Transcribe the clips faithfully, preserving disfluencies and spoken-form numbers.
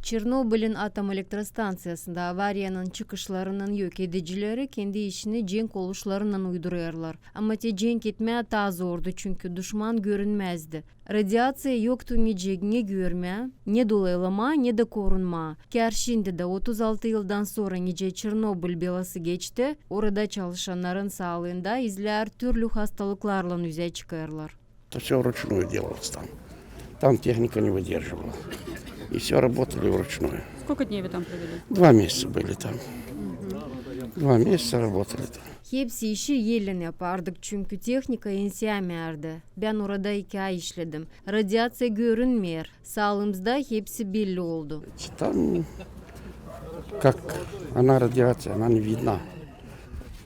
Çernobılin atom elektrostanţiyasında avariyanın çıkışlarının yok edicileri kendi işini cenk oluşlarınnan uydurêrlar. Ama te cenk etmää taa zordu, çünkü duşman görünmäzdi. Radiaţiya yoktu nicä ne görmää, ne dolaylamaa, ne dä korunmaa. Kär şindi dä, otuz altı yıldan sora, nicä Çernobıl belası geçti, orada çalışannarın saalıında izlär türlü hastalıklarlan üzä çıkêrlar. Это всё вручную делалось там. Там техника не выдерживала. И всё работали вручную. Сколько дней вы там провели? Два месяца были там. Два месяца работали там. Hepsi işi elän yapardık, çünkü tehnika ensiyämeerdi. Bän orada iki ay işledim. Radiaţiya görünmeer. Saalıımızda hepsi belli oldu. Там как она радиация, она не видна.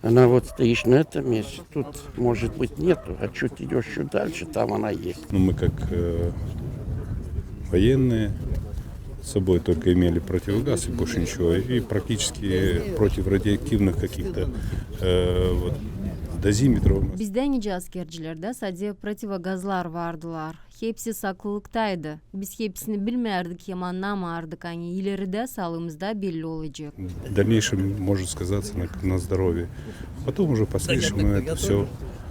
Она вот стоишь на этом месте, тут, может быть, нету, а чуть идёшь чуть дальше, там она есть. Ну, мы как, э, военные с собой только имели противогаз и больше ничего, и практически против радиоактивных каких-то, э, вот, дозиметров. Bizdä nicä askercilerdä sade protivogazlar vardılar. Hepsi saklılıktaydı. Biz hepsini bilmärdik hem annamaardık, ani ileridä saalıımızda belli olacek. В дальнейшем может сказаться на, на здоровье. А потом уже в последующем мы это всё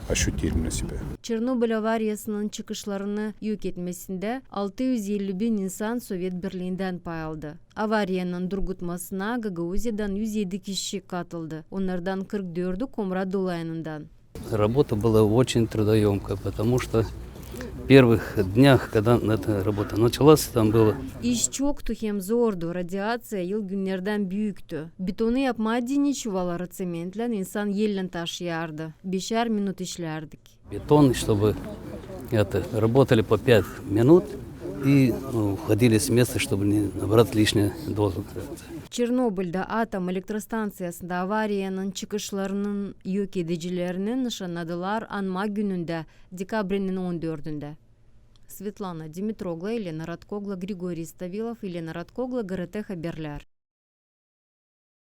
ощутили на себе. Çernobıl avariyasının çıkışlarını yok etmesindä altı üz elli bin insan Sovet Birliindän pay aldı. Avariyanın durgutmasına Gagauziyadan üz edi kişi katıldı, onnardan kırk dördü Komrat dolayınından. Работа была очень трудоёмкая, потому что в первых днях, когда эта работа началась, там было... İş çoktu hem zordu, radiaţiya yıl günnerdän büüktü. Betonu yapmaa deyni çuvalları ţementlän insan ellän taşıyardı. Beşär minut işlärdik. Бетон, чтобы это, работали по пять минут и, ну, уходили с места, чтобы не набрать лишнюю дозу. Çernobılda atom elektrostanţiyasında avariyanın çıkışlarının yok edicilerini nışannadılar anma günündä, dekabrinin on dördündä. Svetlana Dimitroglu, Elena Radkoglu, Grigoriy Stavilov, Elena Radkoglu, GRT Haberlär.